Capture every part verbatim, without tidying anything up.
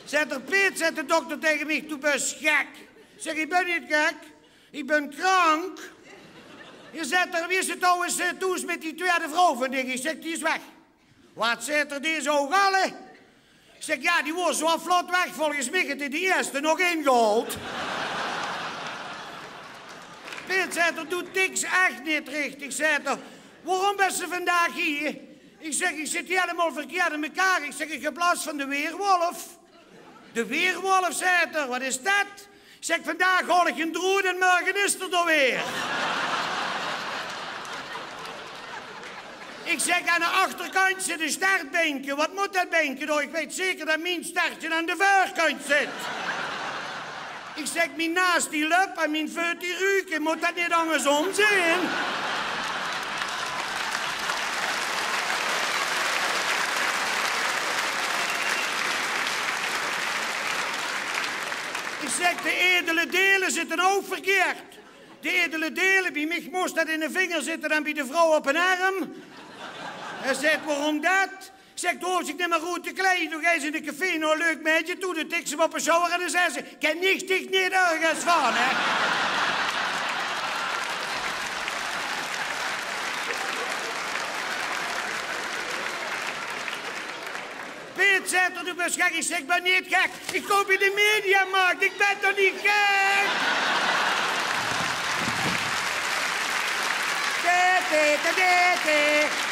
Zaet 'r: "Piet," zaet de dokter taenge mich, "doe bös gek." Zèk: "Ich bön neet gek, ich bön krank." "Jao," zaet 'r, "wie is 't trouwens, eh, thoes mit die twiede vrouw van dich?" Ich zèk: "Die is weg." "Waat," zaet 'r, "die is ouch al, hè?" Ich zèk: "Jao, die waor zoea vlot weg, volges mich haet die de ierste nog ingehaold." "Piet," zaet 'r, "doe tiks ech neet richtig," zaet 'r. "Waorom bös se vandaag hie?" Ich zèk: "Ich zit hielemaol verkierd in mekaar." Ich zèk: "Ich höb las van de weerwolf." "De weerwolf," zaet 'r, "waat is det?" Ich zèk: "Vandaag haol ich 'm d'roet en morge is 'r d'r weer." Ich zèk: "Aan de achterkantj zit ein stertbeinke. Waat mót det beinke dao? Ich weit zeker det mien stertje aan de veurkantj zit." Ich zèk: "Mien naas die löp en mien veut die ruke. Mót det neet angersóm zeen?" Ich zèk: "De edele deile zitte ouch verkierd. De edele deile, bie mich mós det in de vinger zitte en bie de vrouw op den erm." Hae zaet: "Waorom det?" Ich zèk: "Doe hoofs dich neet mier oet te kleie. Doe geis in de café nao ein leuk maedje toe, doe tiks 'm op de sjouwer en dan zaes se: 'Ken ich dich neet örges van, hè?'" "Piet," zaet 'r, "doe bös gek." Ich zèk: "Ich bön neet gek. Ich koup in de Mediamarkt. Ich bön toch neet gek?" Tete, tete, tete.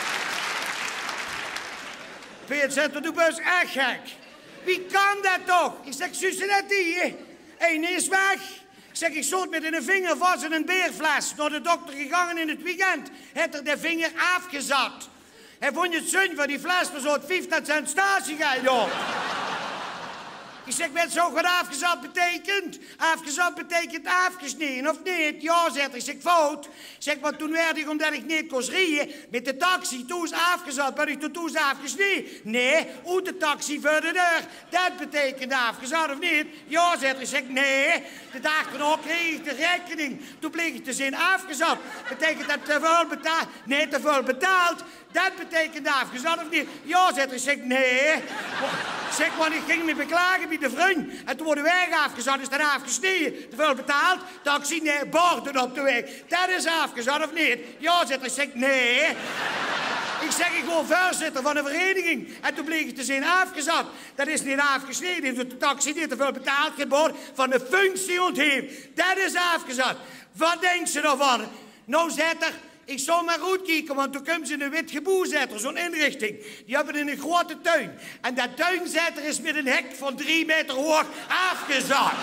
"Piet," zaet 'r, "doe bös ech gek. Wie kan det toch?" Ich zèk: "Zuus se det hie? Eine is weg." Ich zèk: "Ich zoot mit eine vinger vas in ein beerfles. Nao de dokter gegange in 't weekend. Haet 'r de vinger aafgezat. Hae vónj 't zunj van die fles, dao zoot vieftien cent statiegeld op." Ich zèk: "Wèts se ouch waat aafgezat beteikent? Aafgezat beteikent aafgesneje, of neet?" "Jao," zaet 'r. Ich zèk: "Fout." Ich zèk: "Want toen woort ich, ómdet ich neet kós rieje, mit de taxi thoes aafgezat. Bön ich toen thoes aafgesneje?" "Nae, oet de taxi veur de deur. Det beteikent aafgezat, of neet?" "Jao," zaet 'r. Ich zèk: "Nae." De daag d'rop kreeg ich de raekening. Toen bleek ich te zeen aafgezat. Beteikent det te väöl betaald? Nae, te väöl betaald. Det beteikent aafgezat, of neet? Jao, zaet 'r. Ich zèk: "Nae." Ich zèk: "Want ich ging mich beklage bie de vrunj. En toen woort de waeg aafgezat, is det aafgesneje. Te väöl betaald, taxi, nae, borde op de waeg. Det is aafgezat, of neet?" "Jao," zaet 'r. Ich zèk: "Nae." Ich zèk: "Ich waor veurzitter van ein vereiniging. En toen bleek ich te zeen aafgezat. Det is neet aafgesneje, de taxi, neet te väöl betaald, gein bord, van de functie ontheve. Det is aafgezat." "Waat dinks se daovan?" "Noe," zaet 'r, "ich zou mer oetkieke, want doe kums in ein wit geboew," zaet 'r, "zoe'n inrichting. Die höbbe eine groeate tuin. En dae tuin," zaet 'r, "is mit ein hek van drie maeter hoeg aafgezat."